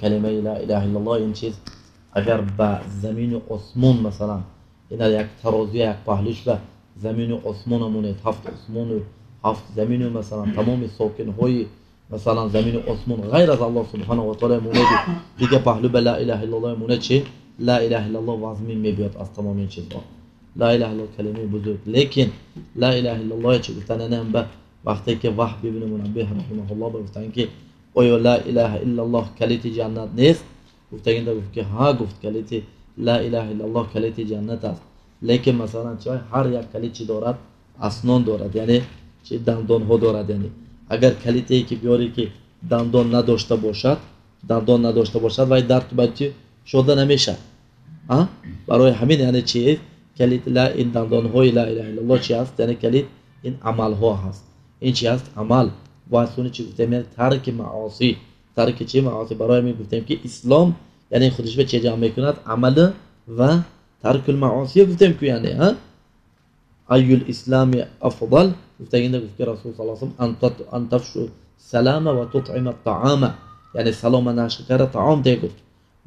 калимаи ла илаҳа иллаллоҳ ин чиз агар ба замину осмон масалан ина як тарозуя як паҳлӯш ба замину осмон монед, ҳафт осмону ҳафт замину масалан тамоми сокинҳои масалан замину осмон ғайр аз Аллоҳ субҳанаҳу ва таъоло монед, дигар паҳлӯ ба ла илаҳа иллаллоҳ монед, чи ла илаҳа иллаллоҳ вазмин мебиёд аз тамоми ин чизҳо. Ла илаҳа иллаллоҳ калимаи бузург, лекин ла илаҳа иллаллоҳ чи гуфтан ана ба вақте ки Ваҳб ибни Мунаббиҳ раҳимаҳуллоҳ гуфтанд ки оё ла илаҳа иллаллоҳ калити ҷаннат нест? Гуфтагинда гуфт ки ҳа, гуфт калити ла илаҳа иллаллоҳ калити ҷаннат аст, лекин масалан чи ҳар як калит чи дорад? Аснон дорад, яъне чи дандонҳо дорад. Яъне агар калите ки биёре ки дандон надошта бошад, дандон надошта бошад, вай дар чи шода намешавад. Барои ҳамин яъне чи калит ла ин дандонҳои ла илаҳа иллаллоҳ чи аст? Яъне калит ин амалҳо ҳаст. Ин чи аст? Амал. Ва суни чи гуфтем? Яъне тарки маоси, тарки чи маоси. Барои ҳамин гуфтем ки ислом яъне худиш ба чи ҷамъ мекунад? Амал ва таркул маоси гуфтем ку, яъне айюл ислами афдал гуфтагинда гуфт ки Расул саллаллоҳу алайҳи васаллам ан тафшу салама ва тутъима таама, яъне салома нашр карда таом де гуфт.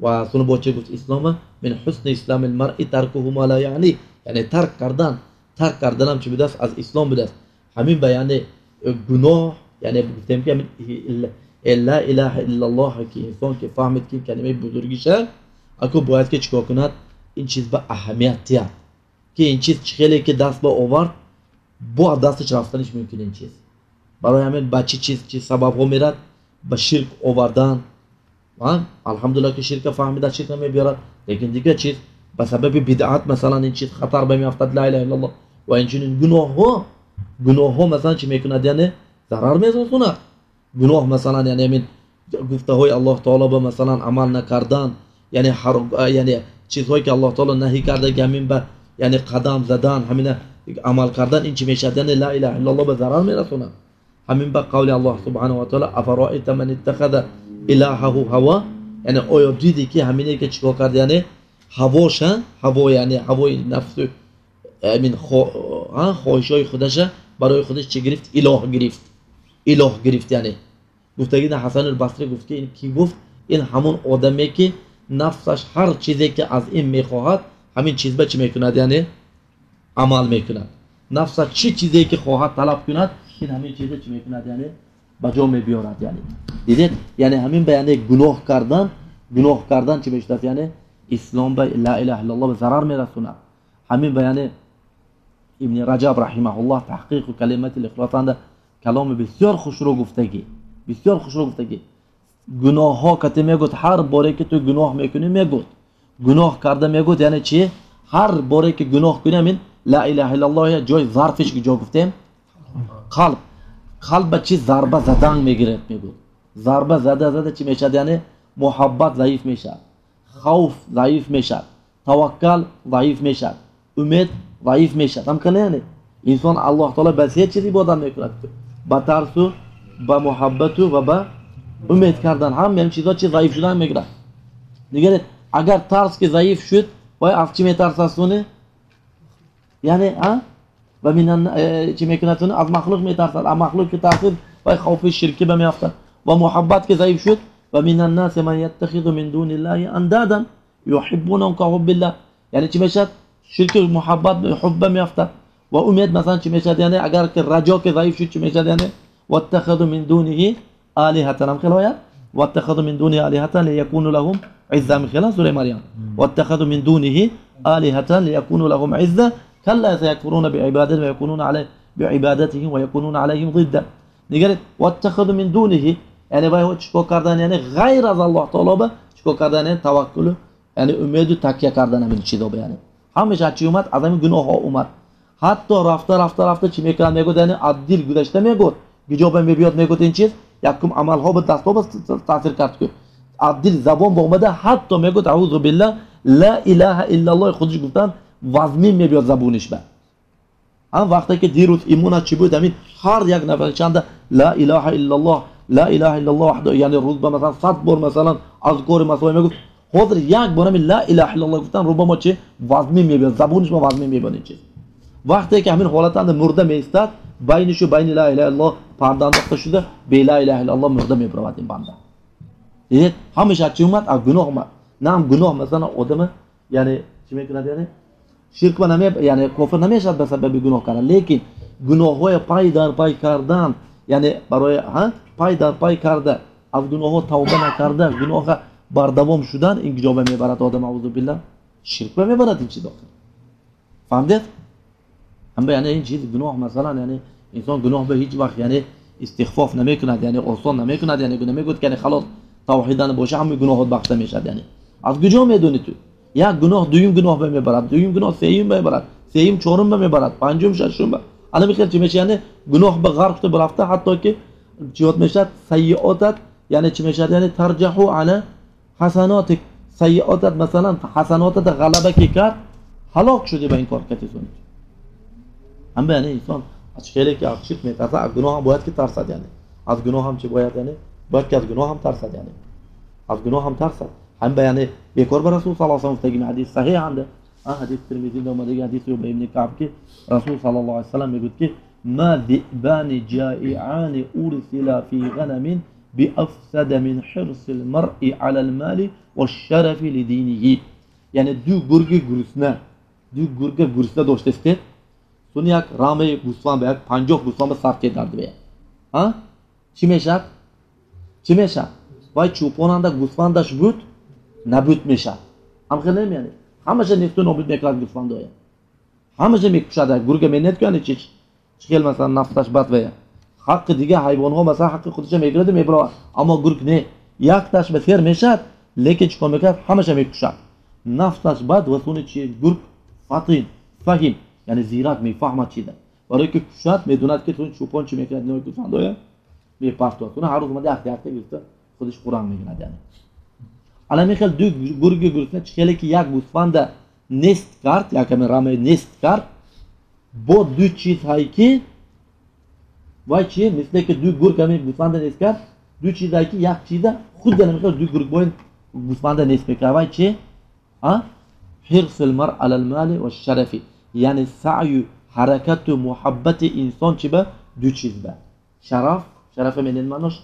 Ва суни бо чи гуфт ислома? Мин ҳусни ислами лмаръи таркуҳу ма ла яъни, яъне тарк кардан, тарк карданам чи будааст? Аз ислом будааст. Ҳамин ба яъне гуноҳ, яъне гуфтем ки ҳамин ла илаҳа иллаллоҳ ки инсон ки фаҳмид ки калимаи бузургиша, аку бояд ки чикор кунад? Ин чиз ба аҳамият диҳад, ки ин чиз чӣ хеле ки даст ба овард, бо аз дасташ рафтаниш мумкин ин чиз. Барои ҳамин ба чӣ чиз чи сабабҳо мерад? Ба ширк овардан. Алҳамдулиллаҳ ки ширка фаҳмида ширк намебиёрад, лекин дигар чиз ба сабаби бидъат масалан ин чиз хатар ба меафтад ла илаҳа иллаллоҳ. Ва инчунин гуноҳҳо, гуноҳҳо масалан чӣ мекунад? Яъне зарар мерасонад. Гуноҳ масалан яъне ҳамин гуфтаҳои Аллоҳ таоло ба масалан амал накардан, яъне яъне чизҳое ки Аллоҳ таоло наҳӣ карда, ки ҳамин ба яъне қадам задан, ҳамина амал кардан, ин чӣ мешавад? Яъне ла илаҳа иллаллоҳ ба зарар мерасонад. Ҳамин ба қавли Аллоҳ субҳанаҳу ва таоло афароайта ман иттахаза илаҳаҳу ҳаво, яъне оё дидӣ ки ҳамине ки чикор кард? Яъне ҳавоша, ҳаво яъне ҳавои нафсу ҳамин хоҳишҳои худаша барои худаш чӣ гирифт? Илоҳ гирифт, илоҳ гирифт. Яъне гуфтагида Ҳасанул Басри гуфт ки ин ки гуфт? Ин ҳамон одаме ки нафсаш ҳар чизе ки аз ин мехоҳад, ҳамин чиз ба чӣ мекунад? Яъне амал мекунад. Нафсаш чӣ чизе ки хоҳад талаб кунад, ин ҳамин чизе чӣ мекунад? Яъне ба ҷо мебиёрад. Яъне дидед? Яъне ҳамин ба яъне гуноҳ кардан, гуноҳ кардан чӣ мешавад? Яъне ислом ба ла илаҳа иллаллоҳ ба зарар мерасонад. Ҳамин ба яъне Ибни Раҷаб раҳимаҳуллоҳ таҳқиқу калимати ихлосанда каломи бисёр хушрӯ гуфтагӣ, бисёр хушрӯ гуфтагӣ. Гуноҳҳо кате мегӯд, ҳар боре ки ту гуноҳ мекунӣ мегӯд, гуноҳ карда мегӯд, яъне чи? Ҳар боре ки гуноҳ кунӣ ҳамин ла илаҳа иллаллоҳ ҷои зарфиш ки ҷо гуфтем қалб, қалб ба чи зарба задан мегирад мегӯд. Зарба зада зада чи мешавад? Яъне муҳаббат заиф мешавад, хавф заиф мешавад, таваккал заиф мешавад, умед заиф мешавад. Ҳам кала яъне инсон Аллоҳ таоло ба се чиз ибодат мекунад: ба тарсу, ба муҳаббату ва ба умед кардан. Ҳама ин чизҳо чи заиф шудан мегирад. Нигаред, агар тарс ки заиф шуд, вай аз чӣ метарсад суне? Яъне ва минан чӣ мекунад суне? Аз махлуқ метарсад. Аз махлуқ ки тарсид, вай хавфи ширкӣ ба меафтад. Ва муҳаббат ки заиф шуд, ва минан наси ман яттахизу мин дуниллаҳи андадан юҳиббунахум каҳуббиллаҳ. Яъне чӣ мешавад? Ширки муҳаббат ҳубба меафтад. Ва умед масалан чӣ мешавад? Яъне агар ки раҷо ки заиф шуд, чӣ мешавад? Яъне ваттахазу мин дуниҳи алиҳатан, ҳам хеле оят? Ваттахазу мин дуниҳи алиҳатан лиякуну лаҳум изза, ҳам хеле сураи Марьям. Ваттахазу мин дуниҳи алиҳатан лиякуну лаҳум изза калла саякфуруна биибадатиҳим ва якунуна алайҳим биибадатиҳим ва якунуна алайҳим зидда. Нигаред, ваттахазу мин дуниҳи, яъне вай чикор кардан? Яъне ғайр аз Аллоҳ таоло ба чикор кардан? Яъне таваккулу, яъне умеду такя кардан ҳамин чизо ба, яъне ҳамеша чӣ омад? Аз ҳамин гуноҳҳо омад. Ҳатто рафта рафта рафта чӣ мекунад? Мегӯяд, яъне аз дил гузашта мегӯяд, гиҷоба мебиёд, мегӯяд ин чиз якум амалҳо ба дастҳо ба таъсир кард ку. Аз дил забон ба омада, ҳатто мегӯяд аузу биллаҳ ла илаҳа иллаллоҳ худиш гуфтан вазмин мебиёд забониш ба. Ҳам вақте ки дирӯз имона чӣ буд, ҳамин ҳар як нафар чанда ла илаҳа иллаллоҳ, ла илаҳа иллаллоҳ, яъне рӯз ба масалан 100 бор масалан азкори масалан мегуфт, ҳозир як бор ҳамин ла илаҳа иллаллоҳ гуфтан рубамо чӣ вазмин мебиёд, забониш ба вазмин мебиёд ин чиз. Вақте ки ҳамин ҳолатанда мурда меистад, байни шу байни ла илаҳа иллаллоҳ парда андохта шуда, бе ла илаҳа иллаллоҳ мурда мебаровад ин банда. Дидед, ҳамааш аз чӣ омад? Аз гуноҳ омад. На ҳам гуноҳ масалан одама яъне чӣ мекунад, яъне ширк ва наме, яъне кофир намешавад ба сабаби гуноҳ кардан, лекин гуноҳҳои пай дар пай кардан, яъне барои пай дар пай карда, аз гуноҳҳо тавба накарда, гуноҳ бардавом шудан, ин ҷо мебарад одам, аузу биллаҳ, ширк ба мебарад ин чиз дохил. Фаҳмидед? Ҳам яъне ин чиз гуноҳ масалан, яъне инсон гуноҳ ба ҳеҷ вақт яъне истихфоф намекунад, яъне осон намекунад, яъне намегӯяд ки яъне халос тавҳидан боша ҳама гуноҳот бахшида мешавад. Яъне аз куҷо медонӣ ту? Як гуноҳ дуюм гуноҳ ба мебарад, дуюм гуноҳ сеюм ба мебарад, сеюм чорум ба мебарад, панҷум шашум ба. Ана мехел чӣ мешавад? Яъне гуноҳ ба ғарқ шуда рафта, ҳатто ки чиёт мешавад? Сайиотат, яъне чӣ мешавад? Яъне тарҷаҳу ала ҳасанотик, сайиотат масалан ҳасанотат ғалаба ки кард, ҳалок шуди ба ин кор катисони. Ҳам яъне инсон аз хеле ки аз ширк метарсад, аз гуноҳ ҳам бояд ки тарсад, яъне аз гуноҳ ҳам чӣ бояд, яъне бояд ки аз гуноҳ ҳам тарсад, яъне аз гуноҳ ҳам тарсад. Ҳам ба яъне бекор ба Расул саллаллоҳу алайҳи васаллам гуфтагӣ ҳадис саҳеҳ ҳанде, ҳадис Тирмизӣ омадагӣ ҳадис Убай ибн Каъб ки Расул саллаллоҳу алайҳи васаллам мегӯяд ки ма зиъбани ҷаиани урсила фи ғанамин биафсада мин ҳирсил маръи алал моли вашшарафи лидиниҳи. Яъне ду гурги гурусна, ду гурга гурусна доштастед, суни як рамаи гӯсфанд ба як 50 гӯсфанд ба сар кед дард бия. Чӣ мешавад? Чӣ мешавад? Вай чӯпонанда гӯсфандаш буд, набуд мешавад. Ҳам хеле яъне ҳамаша несту нобуд мекунад гӯсфандоя. Ҳамаша мекушад. Гурга менет ку яъне чӣ хел масалан нафсаш бад вая. Ҳаққи дигар ҳайвонҳо масалан ҳаққи худашо мегирад мебарад, аммо гург не. Якташ ба сер мешавад, лекин чӣ кор мекунад? Ҳамаша мекушад. Нафсаш бад ва суни чи гург фатин, фаҳим, яъне зирак мефаҳмад чида. Барои ки кушад, медонад ки чӯпон чӣ мекунад, инои гӯсфандоя мепартояд. Суни ҳар рӯз омада якта якта гирифта худаш хӯран мегирад. Яъне ана мехел ду гурги гурусна чӣ хеле ки як гӯсфанда нест кард, як ҳамин рамаи нест кард, бо ду чиз ҳай ки вай чи мисле ки ду гург ҳамин гӯсфанда нест кард, ду чиз ҳай ки як чиза худ ана мехел ду гург боин гӯсфанда нест мекард. Вай чи? Ҳирсул мар алал моли вашшарафи, яъне саъю ҳаракату муҳаббати инсон чи ба ду чиз ба шараф, шарафа менен маънош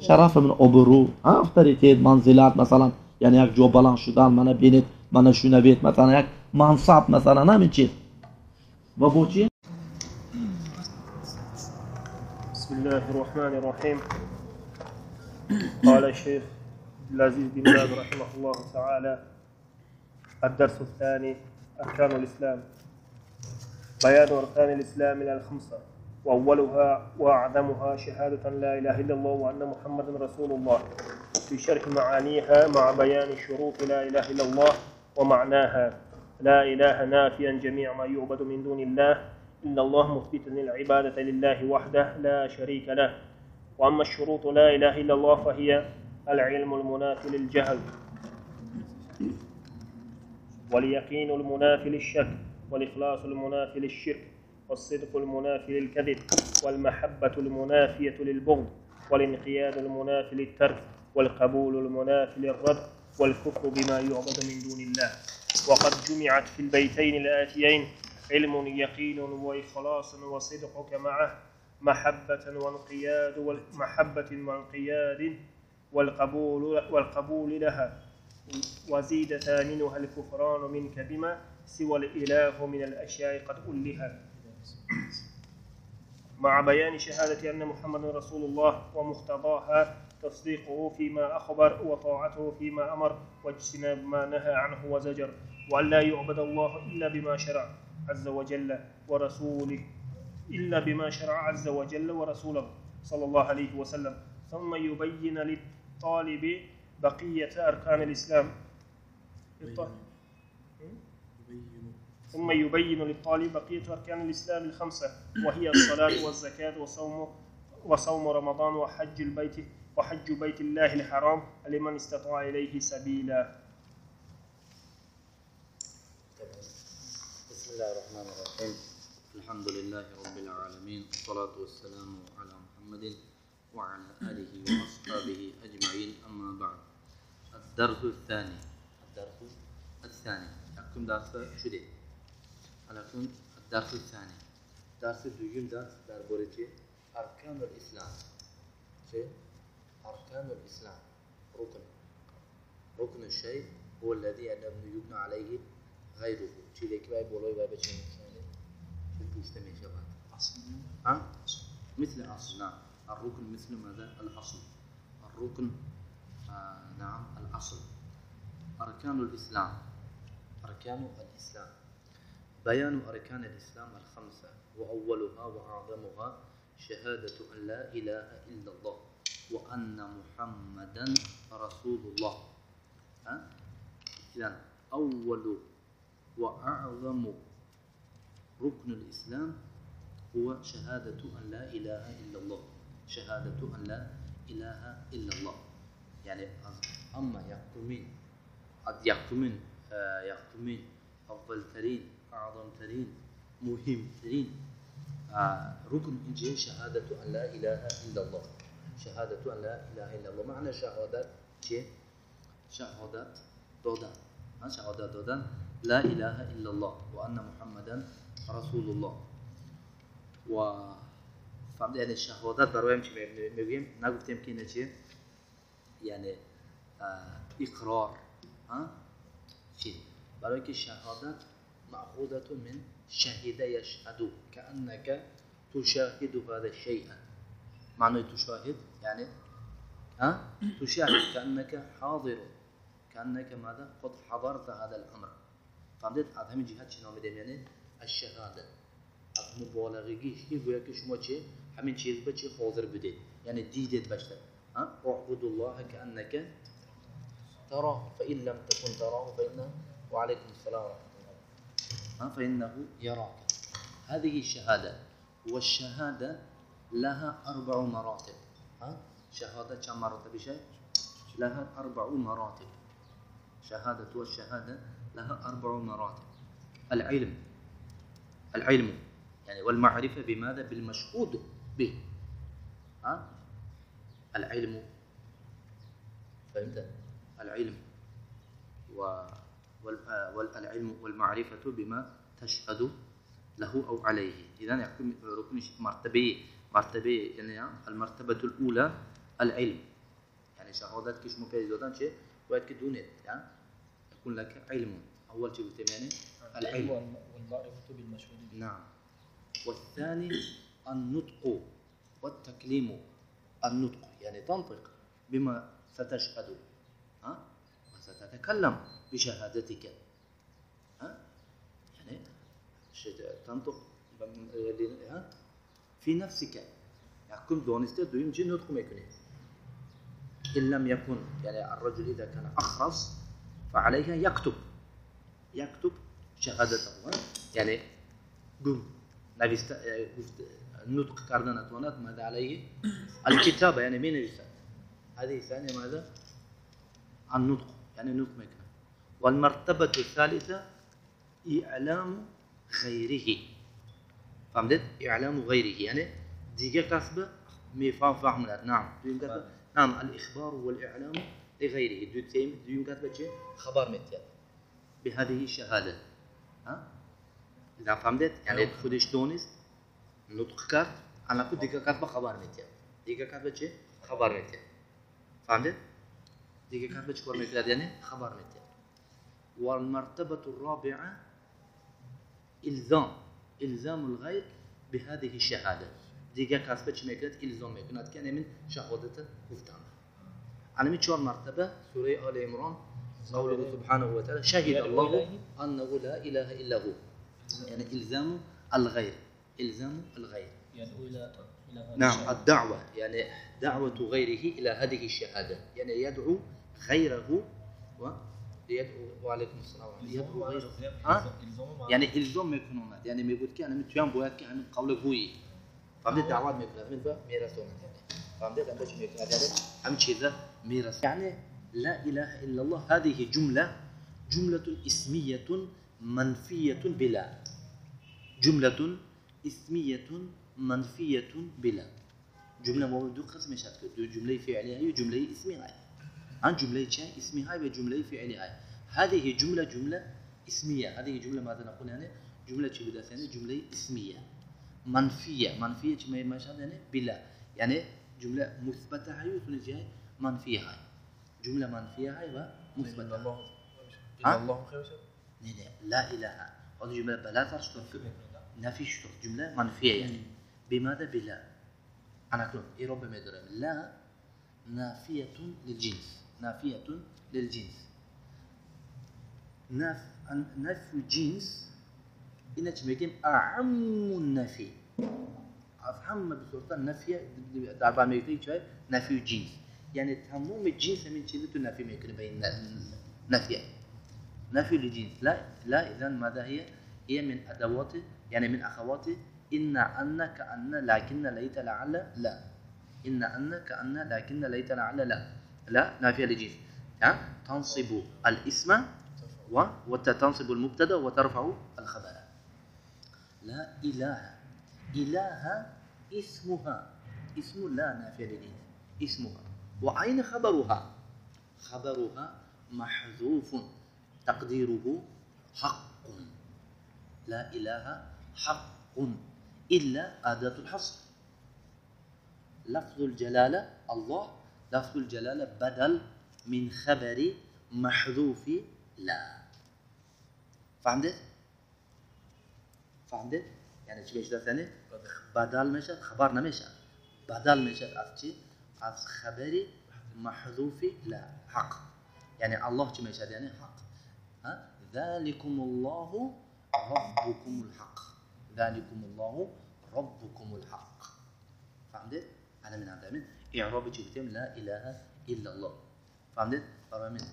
шараф ман обрӯ, авторитет, манзилат масалан, яъне як ҷо баланд шудан, мана бинед, мана шунавед, масалан як мансаб масалан ҳамин чиз. Ва бо чи? Бисмиллаҳи рраҳмани рраҳим. قال الشيخ العزيز بن باز رحمه الله تعالى: الدرس الثاني أركان الإسلام. بيان أركان الإسلام إلى الخمسة، وأولها وأعظمها شهادة لا إله إلا الله وأن محمدا رسول الله، في شرح معانيها مع بيان شروط لا إله إلا الله ومعناها. لا إله نافيا جميع ما يعبد من دون الله إلا الله، مثبتا العبادة لله وحده لا شريك له. وأما الشروط لا إله إلا الله فهي العلم المنافي للجهل، واليقين المنافي للشك، والإخلاص المنافي للشرك، والصدق المنافي للكذب، والمحبة المنافية للبغض، والانقياد المنافي للترك، والقبول المنافي للرد، والكفر بما يعبد من دون الله. وقد جمعت في البيتين الآتيين علم يقين وإخلاص وصدقك معه، محبة وانقياد، محبة وانقياد والقبول لها. وزيد ثامنها الكفران منك بما سوى الإله من الأشياء قد ألها، مع بيان شهادة أن محمد رسول الله ومقتضاها تصديقه فيما أخبر وطاعته فيما أمر واجتناب ما نهى عنه وزجر، وأن لا يعبد الله إلا بما شرع عز وجل ورسوله إلا بما شرع عز وجل ورسوله صلى الله عليه وسلم. ثم يبين للطالب بقية أركان الإسلام ثم يبين للطالب بقية أركان الإسلام الخمسة، وهي الصلاة والزكاة وصوم رمضان وحج البيت وحج بيت الله الحرام لمن استطاع إليه سبيلا. بسم الله الرحمن الرحيم. الحمد لله رب العالمين، والصلاة والسلام على محمد وعلى آله وأصحابه أجمعين، أما بعد. الدرس الثاني، الدرس الثاني يكون درس شديد. لكن الدرس الثاني، درس دوم درس درباره چه؟ ارکان الاسلام. چه؟ أركان الإسلام ركن، ركن الشيء هو الذي يبنى عليه غيره. چیزی که باید بالای باید چه چه پوشته میشود. ها؟ مثل أصل. نعم، الركن مثل ماذا؟ الأصل. الركن نعم الأصل. أركان الإسلام، أركان الإسلام، بيان أركان الإسلام الخمسة، وأولها وأعظمها شهادة أن لا إله إلا الله وأن محمدا رسول الله. إذن أول وأعظم ركن الإسلام هو شهادة أن لا إله إلا الله، شهادة أن لا إله إلا الله. يعني أما يقومين يقومين يقومين أفضل ترين أعظم ترين مهم ترين ركن إنجيل شهادة أن لا إله إلا الله، شهادة أن لا إله إلا الله. معنى شهادة چه؟ شهادة دادن، شهادة دادن لا إله إلا الله وأن محمدا رسول الله. و یعنی شهادت برایم چی میگوییم؟ نگفتیم که اینه چیه؟ یعنی اقرار. ها؟ چی؟ برای که شهادت مأخوذة من شهد يشهد كأنك تشاهد هذا الشيء. معنى تشاهد يعني ها؟ تشاهد كأنك حاضر، كأنك ماذا؟ قد حضرت هذا الأمر. فهمت؟ از همین جهت چی نامیدیم؟ یعنی الشهادة. از مبالغگیش که گویا که شما چه همین چیز به چه حاضر بودید، یعنی دیدید باشد. ها؟ اعبد الله كأنك تراه فإن لم تكن تراه فإنه وعليكم السلام ورحمة الله. ها؟ فإنه يراك. هذه الشهادة، والشهادة لها أربع مراتب. ها؟ شهادة كم مرتبة شيء؟ لها أربع مراتب. شهادة والشهادة لها أربع مراتب. العلم، العلم يعني والمعرفة بماذا؟ بالمشهود به. ها؟ العلم، فهمت؟ العلم والعلم والمعرفة بما تشهد له أو عليه. إذن يكون ركن مرتبة، مرتبة يعني المرتبة الأولى العلم، يعني شهادات كش ممكن دادن چه باید که دونید، يعني يكون لك علم. أول شيء قلت يعني العلم والمعرفة بالمشهود به. نعم. والثاني النطق والتكليم. النطق يعني تنطق بما ستشهد، ها؟ وستتكلم بشهادتك، ها؟ يعني تنطق في نفسك. يكون دونسته دویم چه نطق میکنی. إن لم يكن يعني الرجل إذا كان أخرس فعليه يكتب، يكتب شهادته، يعني قم نوشته نطق کردن نتواند، ماذا عليه؟ الكتابة، يعني مين نوشته؟ هذه ثانية ماذا؟ النطق، يعني نطق میکنه. والمرتبة الثالثة إعلام غيره. فهمت؟ إعلام غيره يعني دیگه کسب میفهم. نعم. نعم، الإخبار والإعلام لغيره. دویم کسب چه؟ خبر میتید بهذه الشهادة. ها؟ إذا فهمت؟ يعني خودش دونست نطق کرد، الان کو دیگه کسب خبر میتید. دیگه کسب چه؟ خبر میتید. فهمت؟ دیگه کسب چه کار میکرد؟ یعنی خبر میتید. والمرتبة الرابعة إلزام، إلزام الغير بهذه الشهادة. دیگه کسب چی میکرد؟ الزام میکند که همین شهادت گفتم. الان چهار مرتبه سوره آل عمران قوله سبحانه وتعالى شهد الله انه لا اله الا هو، يعني الزام الغير، الزام الغير يدعو الى نعم الدعوه، يعني دعوه غيره الى هذه الشهاده، يعني يدعو غيره ويدعو وعليكم السلام يدعو غيره. ها؟ يعني الزام میکنند، یعنی میگوید که همین توی هم باید که همین قول گویی. فهمت؟ دعوت میکند همین به میرسوند، یعنی فهمت؟ همین چی میکند؟ یعنی همین چیزا میرسوند. یعنی لا اله الا الله هذه جمله، جمله اسمیه منفیه بلا، جمله اسمیه منفیه بلا. جمله ما دو قسم میشد که دو جمله فعلی های و جمله اسمی های. عن جمله چه؟ اسمی های و جمله فعلی های. هذه جمله جمله اسمیه. هذه جمله ماذا نقول يعني؟ جمله چی بوده؟ یعنی جمله اسمیه منفیه. منفیه چی میشد؟ یعنی بلا، یعنی جملة مثبتة هاي وثني منفية هاي جملة منفية هاي ومثبتة إلا الله خير نه لا إله هذه جملة بلا تشتغل نفي شتغل جملة منفية يعني بماذا بلا أنا أقول إيروبا مدرم لا نافية للجنس نافية للجنس نفي جنس إن تمكن أعم النفي أفهم بصورة النفي در برمیگردی چه نفی جنس یعنی تمام جنس همین چیزی تو نفی میکنه به این نفی نفي للجنس لا لا إذا ماذا هي هي من أدوات يعني من أخوات إن أن كأن لكن ليت لعل لا إن أن كأن لكن ليت لعل لا لا نافية للجنس تنصب الاسم وتنصب المبتدا وترفع الخبر لا إله إله اسمها اسم لا نافية للجنس اسمها وأين خبرها خبرها محذوف تقديره حق لا إله حق إلا أداة الحصر لفظ الجلالة الله لفظ الجلالة بدل من خبر محذوف لا فهمت؟ فهمت؟ يعني چی میشه یعنی بدل میشه خبر نمیشه بدل میشه از چی؟ از خبر محذوف لا حق يعني الله چی میشه یعنی حق ها ذلكم الله ربكم الحق ذلكم الله ربكم الحق فهمت؟ أنا من عند من إعراب جبتم لا إله إلا الله فهمت؟ فهمت؟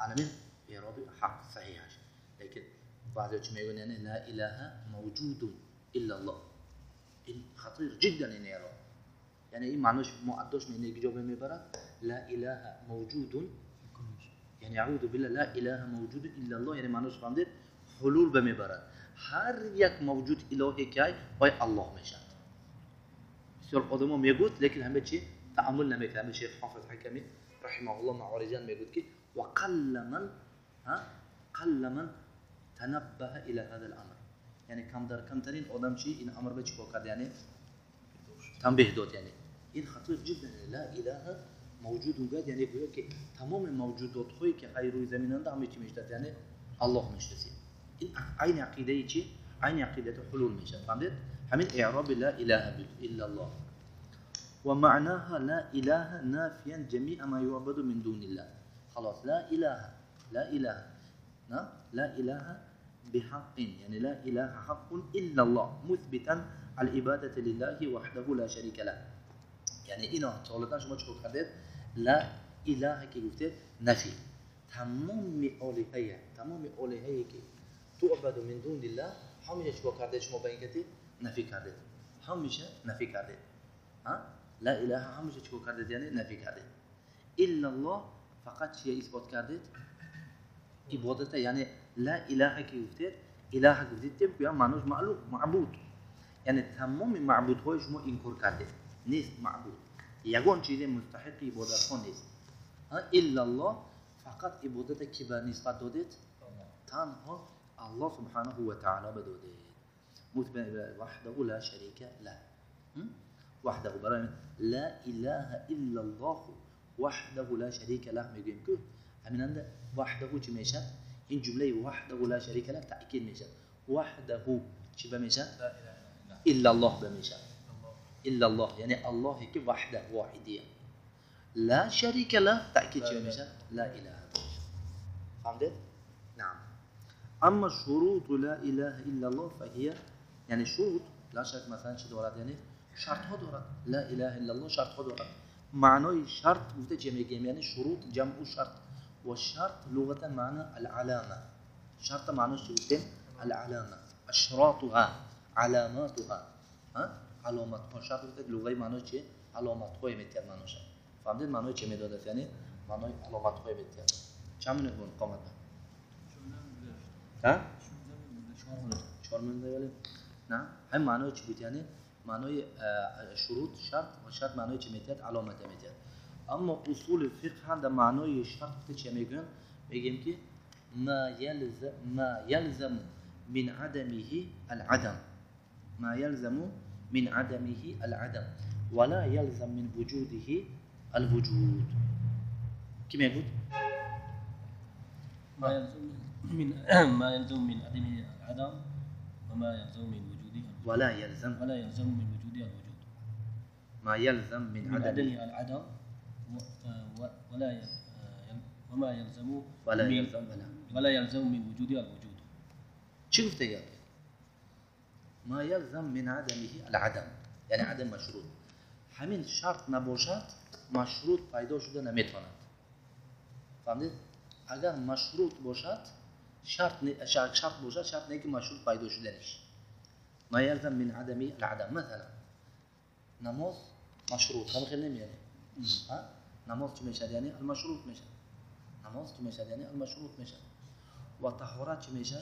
أنا من إعراب حق صحيح لكن بعض يقولون يعني لا إله موجود إلا الله إن خطير جدا إن إعراب يعني إيه معناش ما قدوش من إجابة مبارك لا إله موجود يعني أعوذ بالله لا إله موجود إلا الله يعني معناش فهمت؟ حلول بمبارك هر یک موجود الهی که وای الله میشد بسیار آدم‌ها میگوت لیکن همه چی تأمل نمیکنه همه شیخ حافظ حکمی رحمه الله معارجان میگوت که وقل من ها قل من تنبه الى هذا الامر یعنی کم در کمترین آدم چی این امر به چیکار کرد یعنی تنبیه داد یعنی این خطیر جدا لا اله موجود گفت یعنی گویا که تمام موجودات هایی که روی زمینند همه چی میشد یعنی الله میشناسید این عین عقیده چی؟ عین عقیده حلول میشه فهمید؟ همین اعراب لا اله الا الله ومعناها لا اله نافيا جميع ما يعبد من دون الله خلاص لا اله لا اله لا اله بحق يعني لا اله حق الا الله مثبتا العباده لله وحده لا شريك له یعنی اینا سوالتان شما چیکار کردید؟ لا اله که گفتید نفی تمام الهه تمام الهه که تعبد من دون الله همیشه چیکار کرده شما با این کتی نفی کردید همیشه نفی کردید ها لا اله همیشه چیکار کردید یعنی نفی کردید الا الله فقط چیه اثبات کردید عبادت یعنی لا اله که گفتید اله گفتید که معنیش معلوم معبود یعنی تمام معبودهای شما انکار کردید نیست معبود یگان چیز مستحق عبادت ها نیست ها الا الله فقط عبادت که به نسبت دادید تنها الله سبحانه وتعالى بدوده مثبت وحده لا شريك له وحده برای لا اله الا الله وحده لا شريك له میگیم که همینند وحده چی میشه این جمله وحده لا شريك له تاکید میشه وحده چی میشه الا الله میشه الا الله یعنی الله که وحده واحدیه لا شريك له تاکید چی میشه لا اله فهمت؟ نعم اما شروط لا اله الا الله فهي يعني شروط لا شك مثلا چی دارد یعنی شرط ها دارد لا اله الا الله شرط ها دارد معنای شرط گفته چه میگیم یعنی شروط جمع شرط و شرط لغتا معنى العلامه شرط معناش چی گفتیم العلامه اشراطها علاماتها ها علامت ها شرط گفته لغوی معناش چیه علامت های میتیاد معناش فهمیدید معنای چه میداد یعنی معنای علامت های میتیاد چند منوت قامت ها؟ چهار منوت نه هم معنای چی بود یعنی معنای شروط شرط و شرط معنای چی میتیاد علامت میتیاد اما اصول فقه هم در معنای شرط گفته چه میگن میگیم که ما يلزم من عدمه العدم ما يلزم من عدمه العدم ولا يلزم من وجوده الوجود. كم يقول؟ ما يلزم من ما يلزم من عدمه العدم وما يلزم من وجوده الوجود. ولا يلزم من وجوده الوجود. ما يلزم من عدمه العدم ولا وما يلزم ولا يلزم من وجوده الوجود. چی گفته یاد؟ ما يلزم من عدمه العدم، یعنی عدم مشروط. همین شرط نباشد مشروط پیدا شده نمیتواند. فهمید؟ اگر مشروط باشد شرط باشد شرط نه که مشروط پیدا شدنش. ما يلزم من عدمه العدم. مثلا نماز مشروط هم خیلی نمیاره. ها؟ نماز چی میشه؟ یعنی المشروط میشه. نماز چی میشه؟ یعنی المشروط میشه. و طهارت چی میشه؟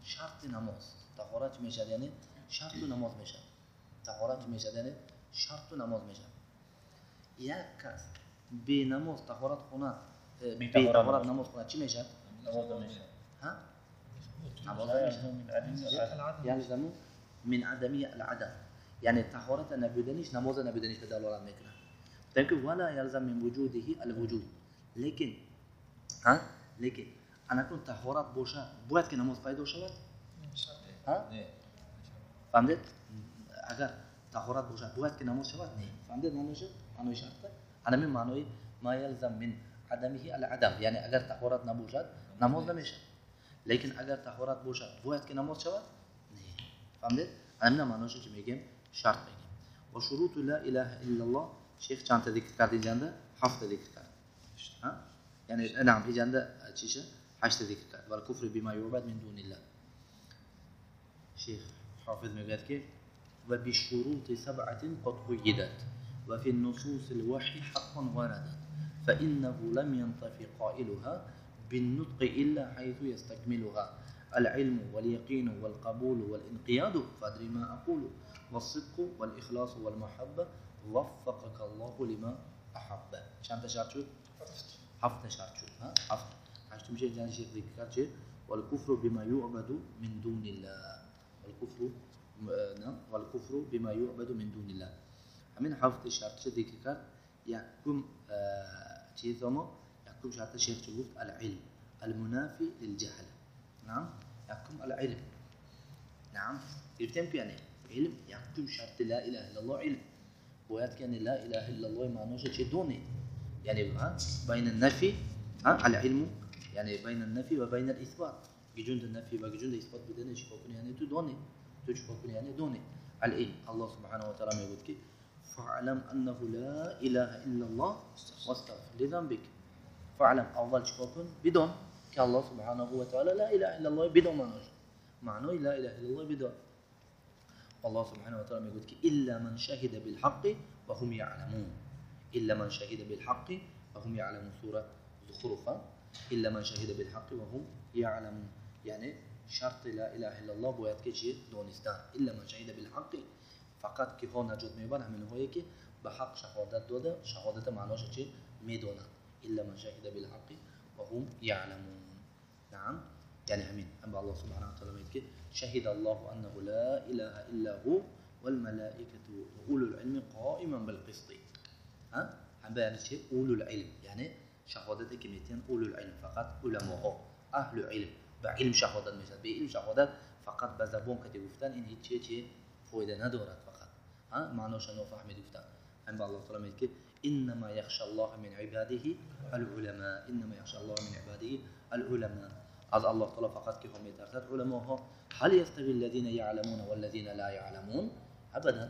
شرط نماز. طهارت چی میشه؟ یعنی شرط نماز میشه. طهارت چی میشه؟ یعنی شرط نماز میشه. یک کس بی نماز طهارت خونه، بی طهارت نماز خونه چی میشه؟ نماز نمیشه. ها؟ نماز نمیشه. یلزم من عدمه العدم، یعنی طهارت نبودنش نماز نبودنش به دلالت میکنه. گفتیم که ولا یلزم من وجوده الوجود. لیکن ها؟ لیکن انکون طهارت باشه باید که نماز پیدا شود؟ ها؟ فهمید؟ اگر طهارت باشه باید که نماز شود؟ نه. فهمید معنیش؟ معنی شرط همین معنی ما یلزم من عدمه العدم، یعنی اگر طهارت نباشد نماز نمیشه. لیکن اگر طهارت باشد باید که نماز شود؟ نه. فهمید؟ همین معنیش که میگیم شرط میگیم. و شروط لا اله الا الله شیخ چند تا ذکر کرد اینجا؟ هفت ذکر کرد. ها؟ یعنی نعم اینجا چیشه؟ هشت ذکر کرد. و الکفر بما یعبد من دون الله. شیخ حافظ میگه که و بشروط سبعة قد قيدت وفي النصوص الوحي حقا وردت فإنه لم ينطفي قائلها بالنطق إلا حيث يستكملها العلم واليقين والقبول والانقياد فادري ما أقول والصدق والإخلاص والمحبة وفقك الله لما أحب. چند شرط شد؟ هفت شرط شد. ها؟ هفت. هشتم شيء جان شيخ ذكر شيء والكفر بما يعبد من دون الله. والكفر نعم والكفر بما يعبد من دون الله. همین هفت شرط چه ذکر کرد؟ یکم چیز ما یکم شرط شیخ چه گفت؟ العلم المنافي للجهل. نعم یکم العلم. نعم گرفتیم که یعنی علم یکم شرط لا اله الا الله علم. باید که یعنی لا اله الا الله معناش چه دونه؟ یعنی بین النفي العلم یعنی بین النفي و بین الاثبات. گجوند نفی و گجوند اثبات بودن چیکار کنی؟ یعنی تو دونه. تو چیکار کنی؟ یعنی دونه. العلم الله سبحانه و تعالی میگه که فاعلم انه لا اله الا الله واستغفر لذنبك. فاعلم اول چیکار کن؟ بدون که الله سبحانه و تعالی لا اله الا الله بدون معناش. معنای لا اله الا الله بدون. الله سبحانه و تعالی میگه که الا من شهد بالحق وهم يعلمون. الا من شهد بالحق وهم يعلمون. سوره زخرف. الا من شهد بالحق وهم يعلمون. یعنی شرط لا اله الا الله باید که چی؟ دانستن. الا من شهد بالحق. فقط که ها نجات میبرن همین هایی که به حق شهادت داده، شهادت معناش چی؟ میدونن. الا من شهد بالحق وهم يعلمون. نعم یعنی همین هم الله سبحانه و تعالی میگه که شهد الله انه لا اله الا هو والملائكه واولو العلم قائما بالقسط. ها هم یعنی چی؟ اولو العلم یعنی شهادتی که میتین اولو العلم، فقط علماها اهل علم به علم شهادت میشد. به علم شهادت فقط به زبان که گفتن این هیچ چی فایده ندارد. فقط ها معناش نافهمید گفتن. هم الله تعالی میگه که انما یخشى الله من عباده العلماء. انما یخشى الله من عباده العلماء. از الله تعالی فقط که هم میترسد علماها. هل یستوی الذین یعلمون والذین لا یعلمون؟ ابدا.